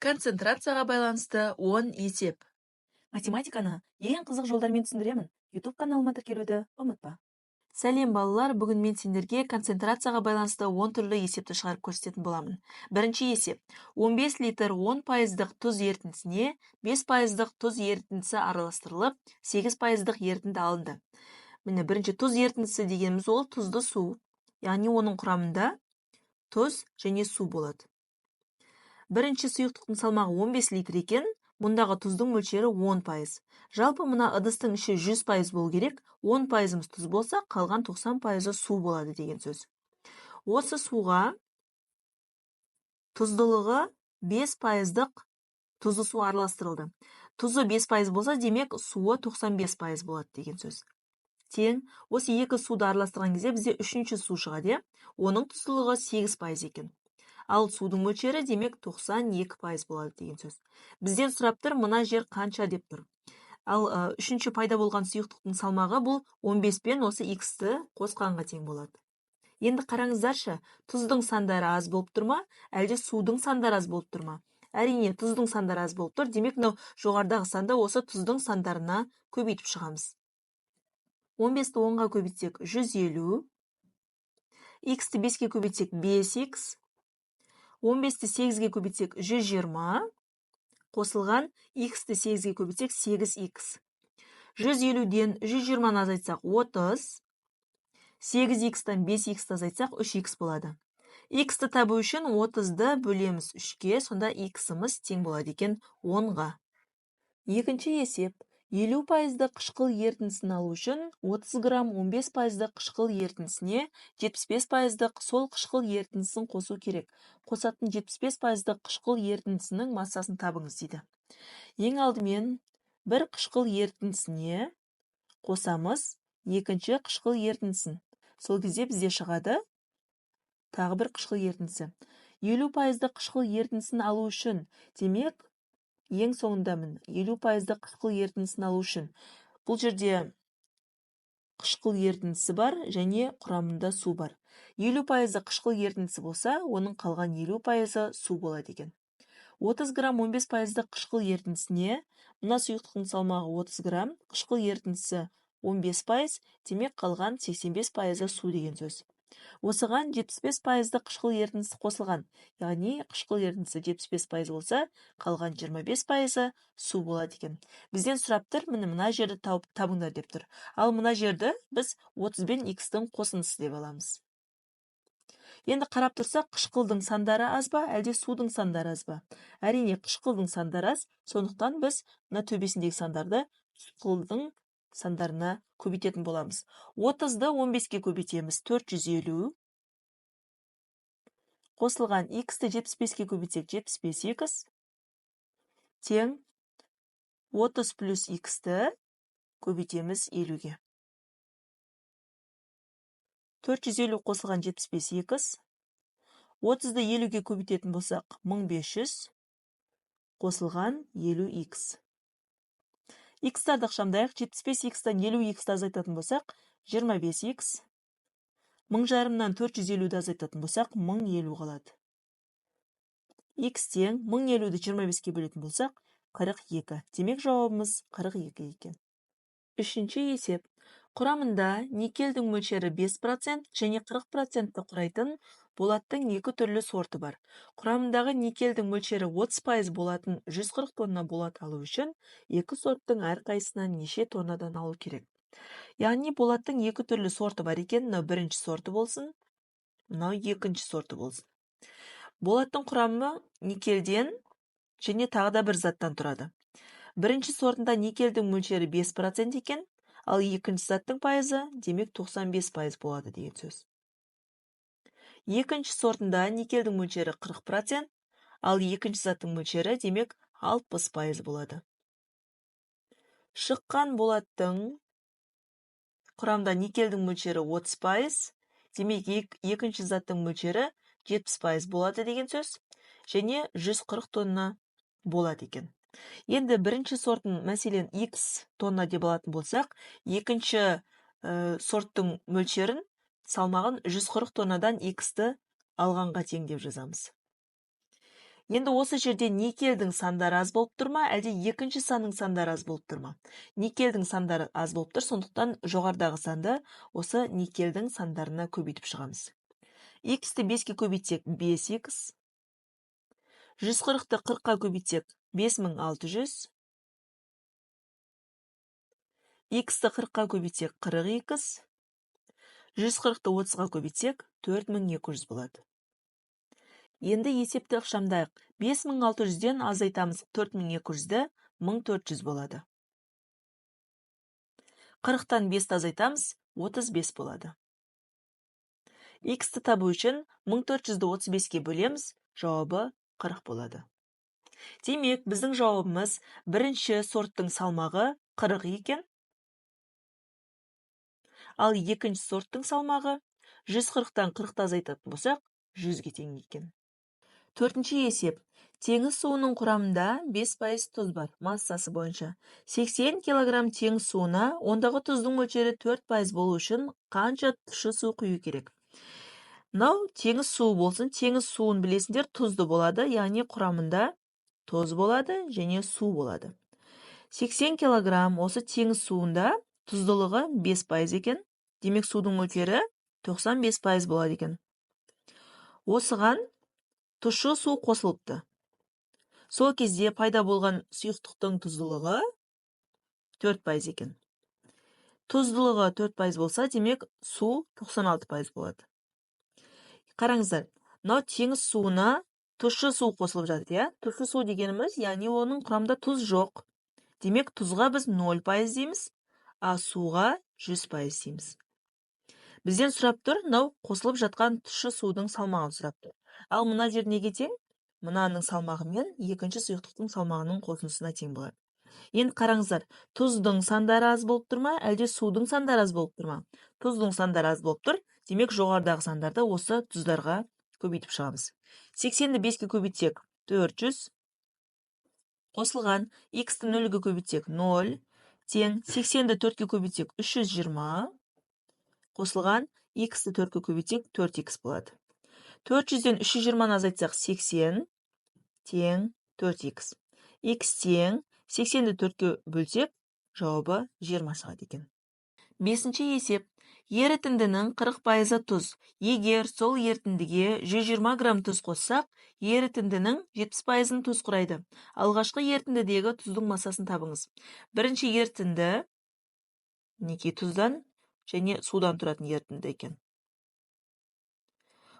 Концентрацияға байланысты 10 есеп. Математиканы ең қызық жолдармен түсіндіремін. YouTube каналыма тіркелуді ұмытпа. Сәлем, балалар! Бүгін мен сендерге концентрацияға байланысты 10 түрлі есепті шығарып көрсететін боламын. Бірінші есеп. 15 литр 10 пайыздық тұз ерітіндісіне 5 пайыздық тұз ерітіндісі араластырылып, 8 пайыздық ерітінді алынды. Міне, бірінші тұз ерітіндісі дегеніміз ол тұзды су. Яғни оның құрамында тұз және су болады. Бірінші сұйықтықтың салмағы 15 литр екен, мұндағы тұздың мөлшері 10%. Жалпы мына ыдыстың іші 100% болу керек, 10 пайызымыз тұз болса, қалған 90 пайызы су болады деген сөз. Осы суға тұздылығы 5 пайыздық тұзды су араластырылды. Тұзы 5 пайыз болса, демек суы 95% болады деген сөз. Тең, осы екі суды араластырған кезде бізде үшінші су шығады, иә? Оның тұздылығы 8% екен. Ал судың мөлшері, демек, 92% болады деген сөз. Бізден сұрап тұр, мына жер қанша деп тұр. Ал үшінші пайда болған сұйықтықтың салмағы бұл 15 пен осы х-ті қосқанға тең болады. Енді қараңыздаршы, тұздың сандары аз болып тұр ма, әлде судың сандары аз болып тұр ма? Әрине, тұздың сандары аз болып тұр. Демек, мынау жоғарыдағы санды осы тұздың сандарына көбейтіп шығамыз. 15-ті 10-ға көбейтсек 150, х-ті 5-ке көбейтсек 5х, 15-ті 8-ге көбейтсек 120, қосылған х-ті 8-ге көбейтсек 8х. 150-ден 120-ны азайтсақ 30, 8х-тан 5х-ті азайтсақ 3х болады. Х-ті табу үшін 30-ды бөлеміз 3-ке, сонда х-ымыз тең болады екен 10-ға. Екінші есеп. 50 пайыздық қышқыл ерітіндісін алу үшін 30 грамм 15 пайыздық қышқыл ерітіндісіне 75 пайыздық сол қышқыл ерітіндісін қосу керек. Қосатын 75 пайыздық қышқыл ерітіндісінің массасын табыңыз дейді. Ең алдымен бір қышқыл ерітіндісіне қосамыз екінші қышқыл ерітіндісін. Сол кезде бізде шығады тағы бір қышқыл ерітіндісі. 50 пайыздық қышқыл ерітіндісін алу үшін, демек, ең соңында міне 50 пайыздық қышқыл ерітіндісін алу үшін бұл жерде қышқыл ерітіндісі бар және құрамында су бар. 50 пайыздық қышқыл ерітіндісі болса, оның қалған 50 пайызы су болады екен. 30 грамм 15 пайыздық қышқыл ерітіндісіне мына сұйықтықтың салмағы 30 грамм, қышқыл ерітіндісі 15 пайыз, демек қалған 85 пайызы су деген сөз. Осыған 75 пайыздық қышқыл ерітіндісі қосылған, яғни қышқыл ерітіндісі 75 пайыз болса, қалған 25 пайызы су болады екен. Бізден сұрап тұр, міне мына жерді тауып табыңдар деп тұр. Ал мына жерді біз 30 бен х-тің қосындысы деп аламыз. Енді қарап тұрсақ, қышқылдың сандары аз ба, әлде судың сандары аз ба? Әрине, қышқылдың сандары аз, сондықтан біз мына төбесіндегі сандарды қышқылдың сандарына көбейтетін боламыз. 30-ды 15-ке көбейтеміз, 450. Қосылған х-ті 75-ке көбейтсек, 75х. Тең 30 плюс х-ті көбейтеміз 50-ге. 450 қосылған 75х. 30-ды 50-ге көбейтетін болсақ, 1500 қосылған 50х. Х-тарды ықшамдайық, 75х-тан 50х-ті азайтатын болсақ, 25х. Мың жарымнан 450-ді азайтатын болсақ, 1050 қалады. Х тең 1050-ді 25-ке бөлетін болсақ, 42. Демек, жауабымыз 42 екен. Үшінші есеп. Құрамында никельдің мөлшері 5% және 40%-ті құрайтын болаттың екі түрлі сорты бар. Құрамындағы никельдің мөлшері 30% болатын 140 тонна болат алу үшін екі сорттың әрқайсысынан неше тоннадан алу керек? Яғни болаттың екі түрлі сорты бар екен, мынау бірінші сорты болсын, мынау екінші сорты болсын. Болаттың құрамы никельден және тағы да бір заттан тұрады. Бірінші сортында никельдің мөлшері 5% екен, ал екінші заттың пайызы, демек, 95% болады деген сөз. Екінші сортында никельдің мөлшері 40%, ал екінші заттың мөлшері, демек, 60% болады. Шыққан болаттың құрамында никельдің мөлшері 30%, демек, екінші заттың мөлшері 70% болады деген сөз, және 140 тонна болады екен. Енді бірінші сортын, мәселен, x тонна деп алатын болсақ, екінші сорттың мөлшерін, салмағын 140 тоннадан x-ті алғанға тең деп жазамыз. Енді осы жерде никельдің сандары аз болып тұр ма, әлде екінші санның сандары аз болып тұр ма? Никельдің сандары аз болып тұр, сондықтан жоғарыдағы санды осы никельдің сандарына көбейтіп шығамыз. Х-ті 5-ке көбейтсек 5х, 140-ты 40-қа көбейтсек 5600, х-ті 40-қа көбейтсек 40х, 140-ты 30-ға көбейтсек 4200 болады. Енді есепті ықшамдайық. 5600-ден азайтамыз 4200-ді, 1400 болады. 40-тан 5-ті азайтамыз, 35 болады. Х-ті табу үшін 1400-ді 35-ке бөлеміз, жауабы 40 болады. Демек, біздің жауабымыз бірінші сорттың салмағы 40 екен, ал екінші сорттың салмағы 140-тан 40-ты азайтатын болсақ, 100-ге тең екен. Төртінші есеп. Теңіз суының құрамында 5% тұз бар, массасы бойынша. 80 килограмм теңіз суына ондағы тұздың мөлшері 4% болу үшін қанша тұщы су құю керек? Мынау теңіз суы болсын, теңіз суын білесіңдер, тұзды болады, яғни құрамында тұз болады және су болады. 80 килограмм осы теңіз суында тұздылығы 5% екен. Демек, судың мөлшері 95% болады екен. Осыған тұщы су қосылыпты. Сол кезде пайда болған сұйықтықтың тұздылығы 4% екен. Тұздылығы 4% болса, демек су 96% болады. Қараңыздар, мынау теңіз суына тұщы су қосылып жатыр, иә? Тұщы су дегеніміз, яғни оның құрамында тұз жоқ. Демек, тұзға біз 0% дейміз, а суға 100% дейміз. Бізден сұрап тұр, мынау қосылып жатқан тұщы судың салмағын сұрап тұр. Ал мына жер неге тең? Мынаның салмағы мен екінші сұйықтықтың салмағының қосындысына тең болады. Енді қараңыздар, тұздың сандары аз болып тұр ма, әлде судың сандары аз болып тұр ма? Тұздың сандары аз болып тұр. Демек, жоғарыдағы сандарды осы тұздарға көбейтіп шығамыз. 80-ді 5-ке көбейтсек 400, қосылған х-ті 0-ге көбейтсек 0, тең 80-ді 4-ке көбейтсек 320, қосылған х-ті 4-ке көбейтсек 4х болады. 400-ден 320-ны азайтсақ 80, тең 4х. Х тең 80-ді 4-ке бөлсек, жауабы 20 шығады екен. Бесінші есеп. Ерітіндінің 40% тұз. Егер сол ерітіндіге 120 грамм тұз қоссақ, ерітіндінің 70%-ын тұз құрайды. Алғашқы ерітіндідегі тұздың массасын табыңыз. Бірінші ерітінді мінекей тұздан және судан тұратын ерітінді екен.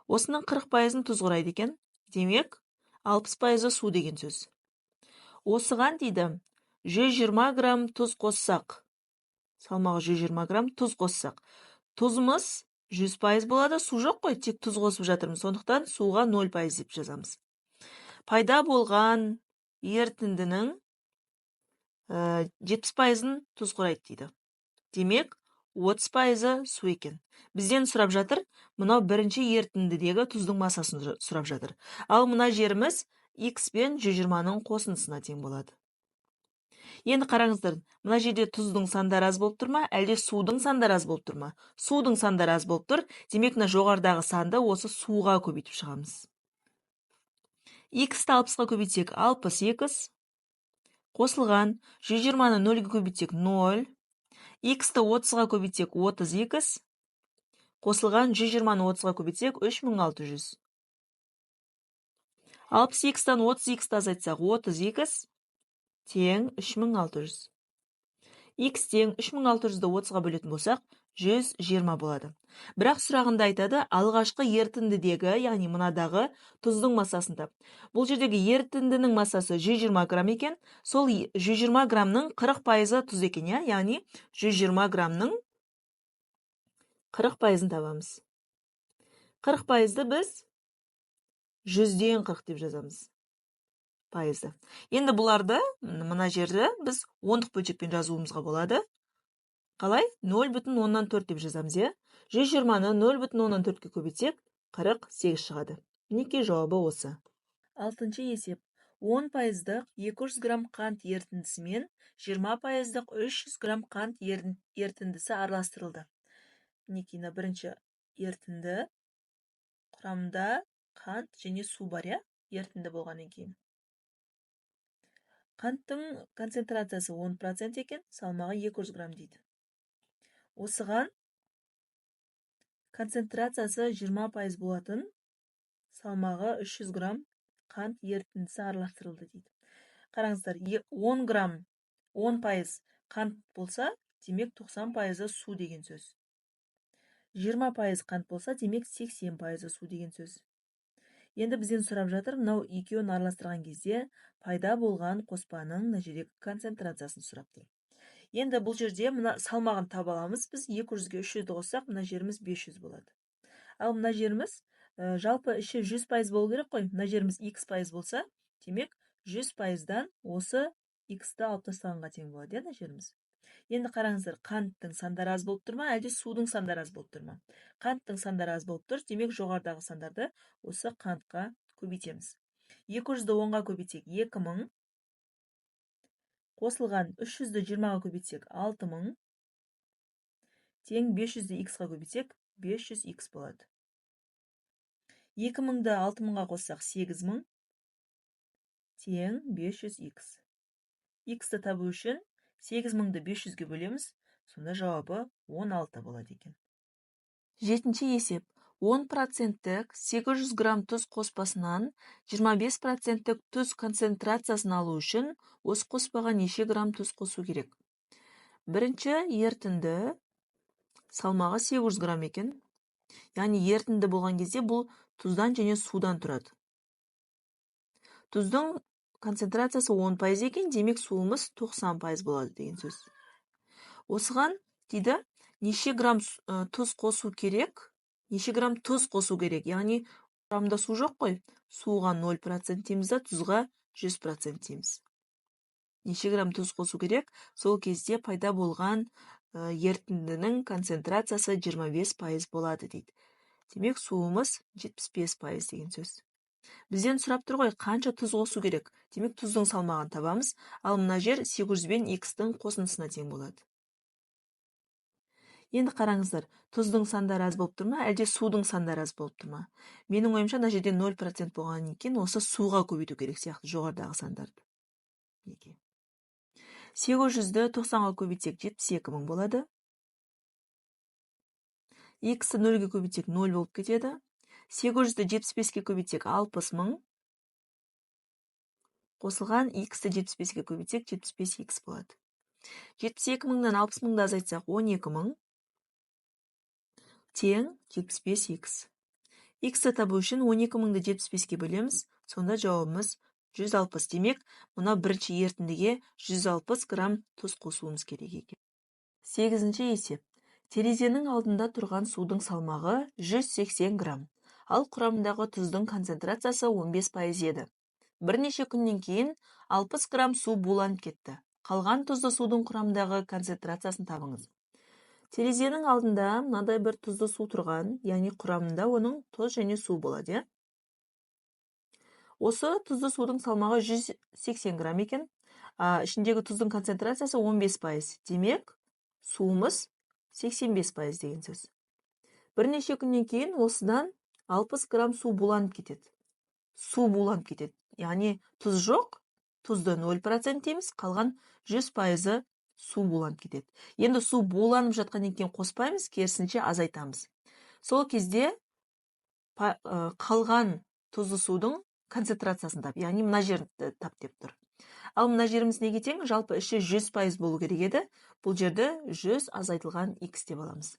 Осының 40%-ын тұз құрайды екен. Демек, 60%-ы су деген сөз. Осыған дейді 120 грамм тұз қоссақ, салмағы 120 грамм тұз қоссақ, тұзымыз 100% болады, су жоқ қой, тек тұз қосып жатырмыз, сондықтан суға 0% деп жазамыз. Пайда болған ерітіндінің 70%-ын тұз құрайды дейді. Демек, 30%-ы су екен. Бізден сұрап жатыр, мынау бірінші ерітіндідегі тұздың массасын сұрап жатыр. Ал мына жеріміз x пен 120-ның қосындысына тең болады. Енді қараңыздар, мына жерде тұздың сандары аз болып тұр ма, әлде судың сандары аз болып тұр ма? Судың сандары аз болып тұр. Демек, мына жоғарыдағы санды осы суға көбейтіп шығамыз. Х-ті 60-қа көбейтсек 60х, қосылған 120-ны 0-ге көбейтсек 0, х-ті 30-ға көбейтсек 30х, қосылған 120-ны 30-ға көбейтсек 3600. 60х-тан 30х-ті азайтсақ 30х тең 3600. Х тең 3600-ді 30-ға бөлетін болсақ, 120 болады. Бірақ сұрағында айтады, алғашқы ерітіндідегі, яғни мынадағы тұздың массасын тап. Бұл жердегі ерітіндінің массасы 120 грамм екен, сол 120 граммның 40%-ы тұз екен, иә? Яғни 120 граммның 40%-ын табамыз. 40%-ды біз 100-ден 40 деп жазамыз. Пайызды. Енді бұларды, мына жерді біз ондық бөлшекпен жазуымызға болады. Қалай? 0,4 деп жазамыз, иә? 120-ны 0,4-ке көбейтсек, 48 шығады. Мінекей жауабы осы. Алтыншы есеп. 10%-дық 200 грамм қант ерітіндісімен 20%-дық 300 грамм қант ерітіндісі араластырылды. Мінекей мына бірінші ерітінді, құрамында қант және су бар, иә? Ерітінді болғаннан кейін. Қанттың концентрациясы 10% екен, салмағы 200 грамм дейді. Осыған концентрациясы 20% болатын салмағы 300 грамм қант ерітіндісі араластырылды дейді. Қараңыздар, 10 грамм 10% қант болса, демек 90% су деген сөз. 20% қант болса, демек 80% су деген сөз. Енді бізден сұрап жатыр, мынау екеуін араластырған кезде пайда болған қоспаның мына жердегі концентрациясын сұрап тұр. Енді бұл жерде мына салмағын таба аламыз. Біз 200-ге 300-ді қоссақ, мына жеріміз 500 болады. Ал мына жеріміз жалпы іші 100% болу керек қой. Мына жеріміз x пайыз болса, демек 100%-дан осы x-ті алып тастағанға тең болады, мына жеріміз. Енді қараңыздар, қанттың сандары аз болып тұр ма, әлде судың сандары аз болып тұр ма? Қанттың сандары аз болып тұр, демек жоғарыдағы сандарды осы қантқа көбейтеміз. 200-ді 10-ға көбейтсек 2000, қосылған 300-ді 20-ға көбейтсек 6000, тең 500-ді x-қа көбейтсек 500x болады. 2000-ді 6000-ға қоссақ 8000, тең 500x. X-ті табу үшін 8000-ді 500-ге бөлеміз, сонда жауабы 16 болады екен. Жетінші есеп. 10%-тік 800 грамм тұз қоспасынан 25%-тік тұз концентрациясын алу үшін осы қоспаға неше грамм тұз қосу керек? Бірінші ерітінді салмағы 800 грамм екен. Яғни ерітінді болған кезде бұл тұздан және судан тұрады. Тұздың концентрациясы 10% екен, демек суымыз 90% болады деген сөз. Осыған дейді, неше грамм тұз қосу керек? Неше грамм тұз қосу керек? Яғни құрамында су жоқ қой. Суға 0% дейміз да, тұзға 100% дейміз. Неше грамм тұз қосу керек? Сол кезде пайда болған ерітіндінің концентрациясы 25% болады дейді. Демек суымыз 75% деген сөз. Бізден сұрап тұр ғой, қанша тұз қосу керек? Демек тұздың салмағын табамыз, ал мына жер 800 бен x-тің қосындысына тең болады. Енді қараңыздар, тұздың сандары аз болып тұр ма, әлде судың сандары аз болып тұр ма? Менің ойымша, мына жерде 0% болғаннан кейін осы суға көбейту керек сияқты жоғарыдағы сандарды. Неге? 800-ді 90-ға көбейтсек 72000 болады. X-ті 0-ге көбейтсек 0 болып кетеді. 800-ді 75-ке көбейтсек 60000. Қосылған X-ті 75-ке көбейтсек 75x болады. 72000-нан 60000-ды азайтсақ 12000. Тең 75x. X-ті табу үшін 12000-ды 75-ке бөлеміз, сонда жауабымыз 160. Демек, мына бірінші ерітіндіге 160 грамм тұз қосуымыз керек екен. Сегізінші есеп. Терезенің алдында тұрған судың салмағы 180 грамм, ал құрамындағы тұздың концентрациясы 15% еді. Бірнеше күннен кейін 60 грамм су буланып кетті. Қалған тұзды судың құрамындағы концентрациясын табыңыз. Терезенің алдында мынадай бір тұзды су тұрған, яғни құрамында оның тұз және су болады, иә? Осы тұзды судың салмағы 180 грамм екен. Ішіндегі тұздың концентрациясы 15%. Демек, суымыз 85% деген сөз. Бірнеше күннен кейін осыдан 60 грамм су буланып кетеді. Су буланып кетеді. Яғни тұз жоқ, тұзды 0% дейміз, қалған 100% су буланып кетеді. Енді су буланып жатқаннан кейін қоспаймыз, керісінше азайтамыз. Сол кезде қалған тұзды судың концентрациясын тап, яғни мына жерді тап деп тұр. Ал мына жеріміз неге тең? Жалпы іші 100% болу керек еді. Бұл жерді 100 азайтылған x деп аламыз.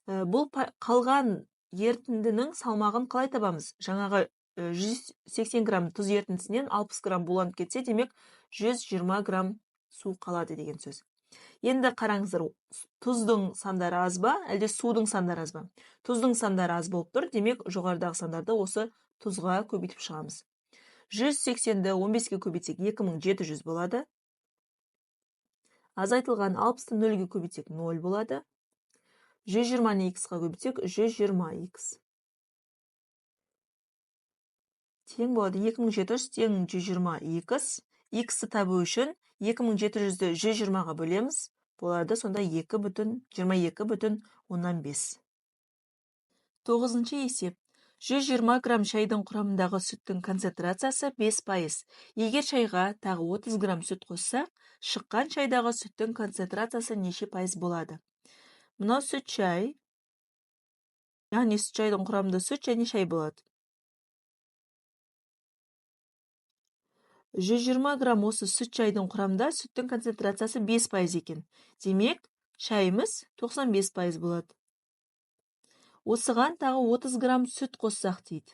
Бұл қалған ерітіндінің салмағын қалай табамыз? Жаңағы 180 грамм тұз ерітіндісінен 60 грамм буланып кетсе, демек 120 грамм су қалады деген сөз. Енді қараңыздар, тұздың сандары аз ба, әлде судың сандары аз ба? Тұздың сандары аз болып тұр, демек жоғарыдағы сандарды осы тұзға көбейтіп шығамыз. 180-ді 15-ке көбейтсек 2700 болады. Азайтылған 60-ты 0-ге көбейтсек 0 болады. 120-ны x-қа көбейтсек 120 x. Тең болады 2700 тең 120 x. X-ті табу үшін 2700-ді 120-ға бөлеміз. Болады сонда 2,22,5. Тоғызыншы есеп. 120 грамм шайдың құрамындағы сүттің концентрациясы 5%. Егер шайға тағы 30 грамм сүт қоссақ, шыққан шайдағы сүттің концентрациясы неше пайыз болады? Мынау сүт шай, яғни сүт шайдың құрамында сүт және шай болады. 120 грамм осы сүт шайдың құрамында сүттің концентрациясы 5% екен. Демек, шайымыз 95% болады. Осыған тағы 30 грамм сүт қоссақ дейді.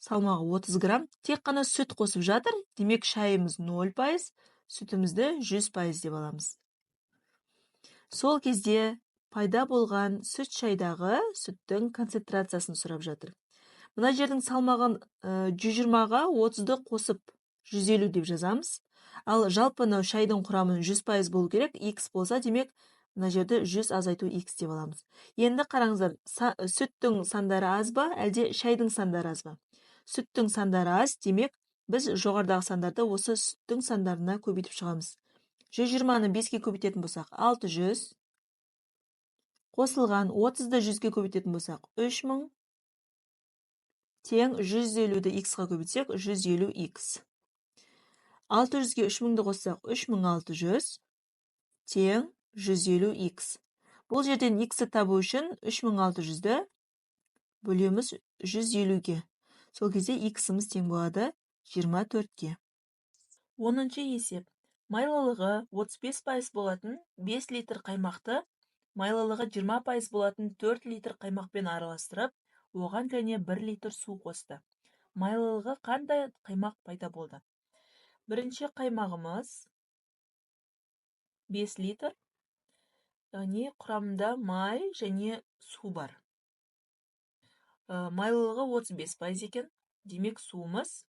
Салмағы 30 грамм, тек қана сүт қосып жатыр, демек шайымыз 0%, сүтімізді 100% деп аламыз. Сол кезде пайда болған сүт шайдағы сүттің концентрациясын сұрап жатыр. Мына жердің салмағын 120-ға 30-ды қосып 150 деп жазамыз. Ал жалпы мынау шайдың құрамын 100% болу керек, x болса, демек мына жерді 100 азайту x деп аламыз. Енді қараңыздар, сүттің сандары аз ба, әлде шайдың сандары аз ба? Сүттің сандары аз, демек біз жоғарыдағы сандарды осы сүттің сандарына көбейтіп шығамыз. 120-ны 5-ке көбейтетін болсақ, 600, қосылған 30-ды 100-ге көбейтетін болсақ, 3000, тең 150-ді x-қа көбейтсек, 150x. 600-ге 3000-ды қоссақ, 3600, тең 150x. Бұл жерден x-ті табу үшін 3600-ді бөлеміз 150-ге. Сол кезде x-іміз тең болады 24-ге. 10-шы есеп. Майлылығы 35% болатын 5 литр қаймақты майлылығы 20% болатын 4 литр қаймақпен араластырып, оған және 1 литр су қосты. Майлылығы қандай қаймақ пайда болды? Бірінші қаймағымыз 5 литр, яғни құрамында май және су бар. Майлылығы 35% екен, демек суымыз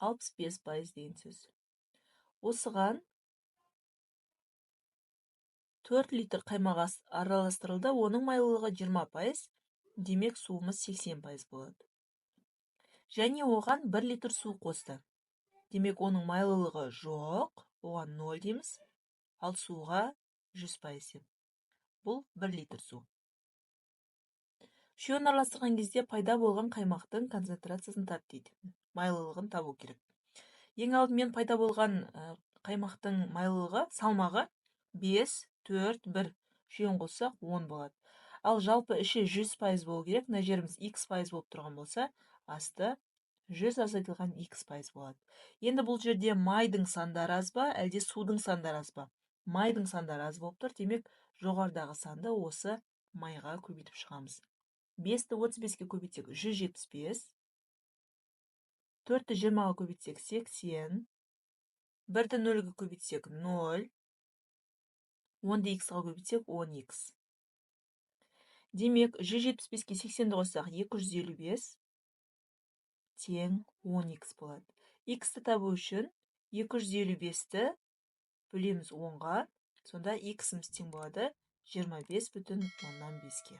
65% деген сөз. Осыған 4 литр қаймақ араластырылды, оның майлылығы 20%, демек суымыз 80% болады. Және оған 1 литр су қосты. Демек оның майлылығы жоқ, оған 0 дейміз, ал суға 100% деп. Бұл 1 литр су. Үшеуін араластырған кезде пайда болған қаймақтың концентрациясын тап дейді. Майлылығын табу керек. Ең алдымен пайда болған қаймақтың майлылығы, салмағы 5, 4, 1. Үшеуін қоссақ 10 болады. Ал жалпы іші 100% болу керек. Мына жеріміз x% болып тұрған болса, асты 100 азайтылған x% болады. Енді бұл жерде майдың сандары аз ба, әлде судың сандары аз ба? Майдың сандары аз болып тұр, демек жоғарыдағы санды осы майға көбейтіп шығамыз. 5-ті 35-ке көбейтсек 175, 4-ті 20-ға көбейтсек 80, 1-ді 0-ге көбейтсек 0, 10-ды x-ға көбейтсек 10x. Демек 175-ке 80-ді қоссақ 255 тең 10x болады. X-ті табу үшін 255-ті бөлеміз 10-ға, сонда x-іміз тең болады 25,5-ке.